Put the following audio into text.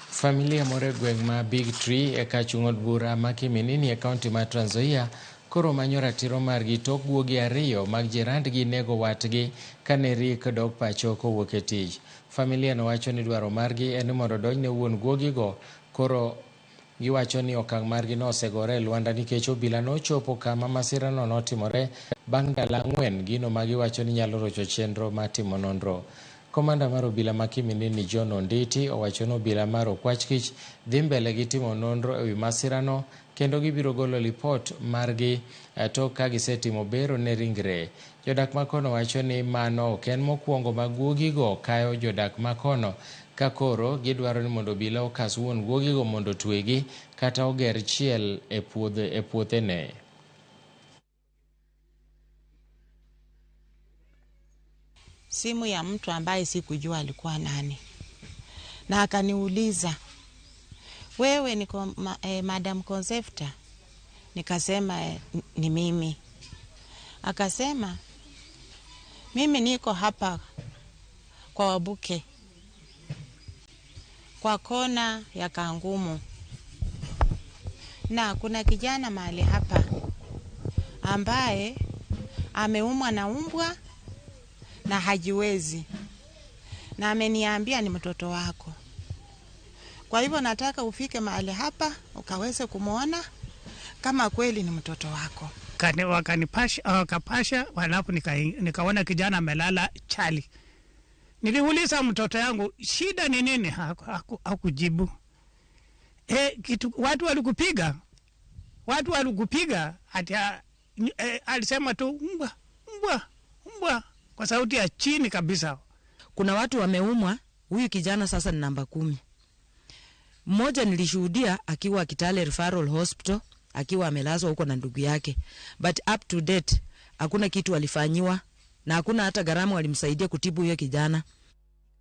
Familia moro e gweng' ma Big Tree e kachung' od bura ma Kiminini e kaunti ma Trans Nzoia koro manyo ratiro margi tok guogi ariyo mag jirandgi nego watgi kane rik dok pacho kowuok e tich. Familia no wacho ni dwaro margi en ni mondo odonjne wuon guogigo koro giwacho ni okang' margi no osegore e lwanda nikech obila nochopo kama masirano notimore bang' ndalo ang'wen, gino ma giwacho ni nyalo rocho chenro mar timo nonro. Komanda mar obila ma Kiminini John Onditi owacho ni obila mar Okwach Kich dhi mbele gi timo nonro ewi masirano kendo gibiro golo lipot margi tok ka gisetimo bero ne ringre. Jodak makono wacho ni mano ok en mokwongo ma guogigo kayo jodak makono ka koro gidwaro ni mondo obila okas wuon guogigo mondo otwegi kata oger chiel e puodho e puothene. Simu ya mtu ambaye sikujua alikuwa nani, na akaniuliza wewe ni Madam Concepta? Nikasema ni mimi. Akasema mimi niko hapa kwa Wabuke kwa kona ya Kangumu, na kuna kijana mahali hapa ambaye ameumwa na umbwa na hajiwezi, na ameniambia ni mtoto wako. Kwa hivyo nataka ufike mahali hapa ukaweze kumwona kama kweli ni mtoto wako. Wakanipasha, wakapasha, halafu nikaona kijana amelala chali. Niliuliza mtoto yangu shida ni nini, hakujibu. Kitu, watu walikupiga, watu walikupiga ati, alisema tu mbwa, mbwa, mbwa kwa sauti ya chini kabisa. Kuna watu wameumwa, huyu kijana sasa ni namba 10. Mmoja nilishuhudia akiwa Kitale Referral Hospital akiwa amelazwa huko na ndugu yake, but up to date hakuna kitu alifanyiwa na hakuna hata gharama walimsaidia kutibu huyo kijana.